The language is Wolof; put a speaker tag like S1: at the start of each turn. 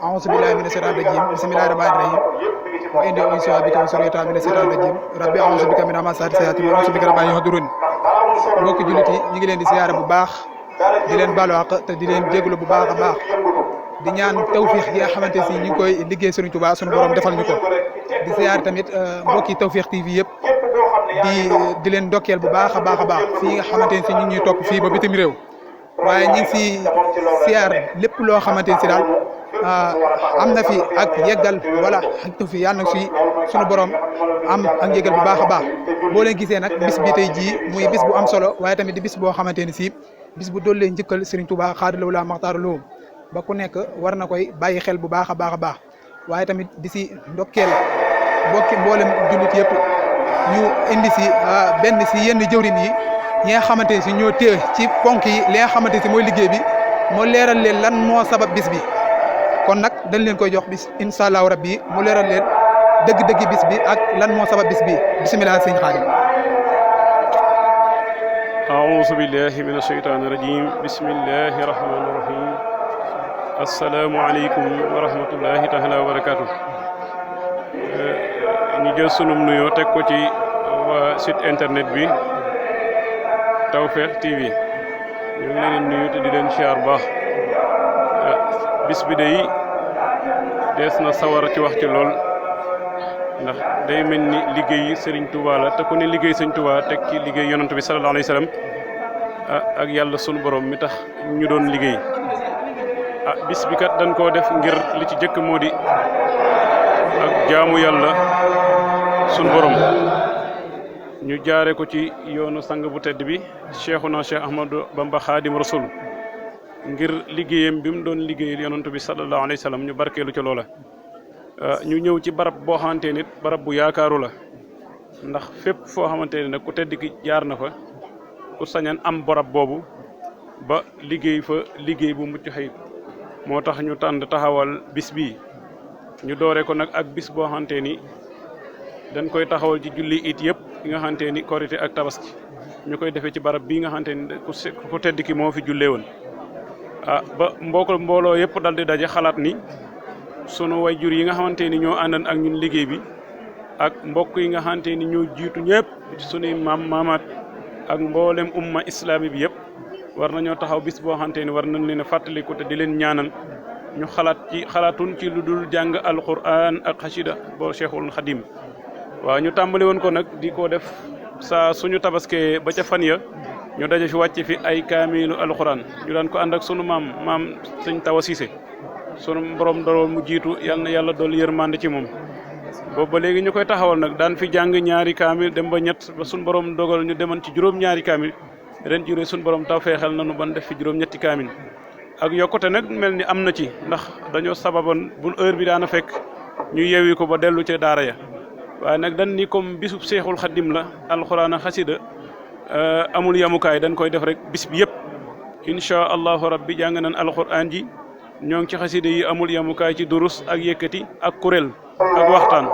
S1: a'uuzu billahi mina shaytaani rajiim bismillahi rahmaani rahiim wa inni u'iizuha bika wa zurriyyataha mina shaytaani rajiim rabbi a'uuzu bika min hamazaati sayaatiin wa a'uuzu bika rabbi an yahduruun. mbokki jullit yi ñu ngi leen di siyaare bu baax di leen baalu àq te di leen jégalu bu baax a baax di ñaan tawfiix yi nga xamante si ñu ngi koy liggéey Serigne Touba sunu borom defal ñu ko di siyaare tamit mbokki Tawfekh TV yëpp di leen ndokkeel bu baax a baax a baax fii nga xamante ne si ñu ngi ñuy topp fii ba bitim réew waaye ñu ngi si siyaar lépp loo xamante ne si daal am na fi ak yeggal wala xajtu fi yàlla na si sunu borom am ak yeggal bu baax a baax boo leen gisee nag bis bi tey jii muy bis bu am solo waaye tamit di bis boo xamante ne si bis bu dollee njëkkal Serigne Touba xaadalawu laa maxtaar loo ba ku nekk war na koy bàyyi xel bu baax a baax a baax waaye tamit di si ndokkeel mboolem jullit yëpp ñu indi si benn si yenn jëwrin yi ñi nga xamante ne si ñoo téye ci ponk yi li nga xamante ne si mooy liggéey bi moo leeral leen lan moo sabab bis bi kon nag dañ leen koy jox bis incha allahu rabbi mu leeral leen dëgg-dëgg bis bi ak lan moo sabab bis bi bisimilah sëñ Xaadim.
S2: aouzu billahi min asheytaani rajim bismillahi rahmaani rahim asalaamualeykum wa rahmatullahi taala wa barakaatu. ñu jël sunum nuyoo teg ko ci waa site internet bi Tawfekh TV ñu ngi leen nuyu te di leen siyaar baax bis bi day dees na sawar ci wax ci lool ndax day mel ni liggéey Serigne Touba la te ku ne liggéey Serigne Touba teg ci liggéey yonent bi sallallahu alayhi wa sallam ak yàlla sunu borom mi tax ñu doon liggéey bis bi kat dañ koo def ngir li ci jëkk moo di ak jaamu yàlla sunu borom ñu jaare ko ci yoonu sang bu tedd bi Cheikhuna Cheikh Ahmadou Bamba Khadim Rasoul ngir liggéeyam bi mu doon liggéeyal yonent bi sallallahu alayhi wa sallam ñu barkeelu ci loola. ñu ñëw ci barab boo xamante nit barab bu yaakaaru la ndax fépp foo xamante ne nag ku tedd ki jaar na fa ku sañan am barab boobu ba liggéey fa liggéey bu mucc xëyit moo tax ñu tànn taxawal bis bii ñu doore ko nag ak bis boo xamante ni dañ koy taxawal ci julli it yëpp yi nga xamante ni korité ak tabaski ñu koy defee ci barab bii nga xamante ni ku tedd ki moo fi jullee woon ba mbooloo yëpp dal di daje xalaat ni sunu wayjur yi nga xamante ni ñoo àndan ak ñun liggéey bi ak mbokk yi nga xamante ni ñoo jiitu ñëpp sunuy maamaat ak mboolem umma islami bi yëpp war nañoo taxaw bis boo xamante ni war nañ leen a fàttaliku te di leen ñaanal ñu xalaatun ci lu dul jàng alquran ak xasida boo Cheikhul Xadim waaw ñu tàmbali woon ko nag di ko def saa suñu tabaskee ba ca fan ya ñu daje fi wàcc fi ay kaamilu alquran ñu daan ko ànd ak sunu maam sëñ Tawa Cissé sunu borom dool mu jiitu yal na yàlla dool yërmande ci moom boobu ba léegi ñu koy taxawal nag daan fi jàng ñaari kaamil dem ba ñett ba sunu borom dogal ñu demoon ci juróom-ñaari kaamil ren juree sunu borom taw feexal nañu ban def fi juróom-ñetti kaamil ak yokkute nag mel ni am na ci ndax dañoo sababoon bu heure bi daana fekk ñu yewi ko ba dellu ca daara ya waaye nag dañ ni comme bisub Seexul Xadim la alxuraan a xasida amul yamukaay dañ koy def rek bis bi yëpp incha allahu rabbi jàng nañ alxuraan ji ñoo ngi ci xasida yi amul yamukaay ci durus ak yëkkati ak kuréel ak waxtaan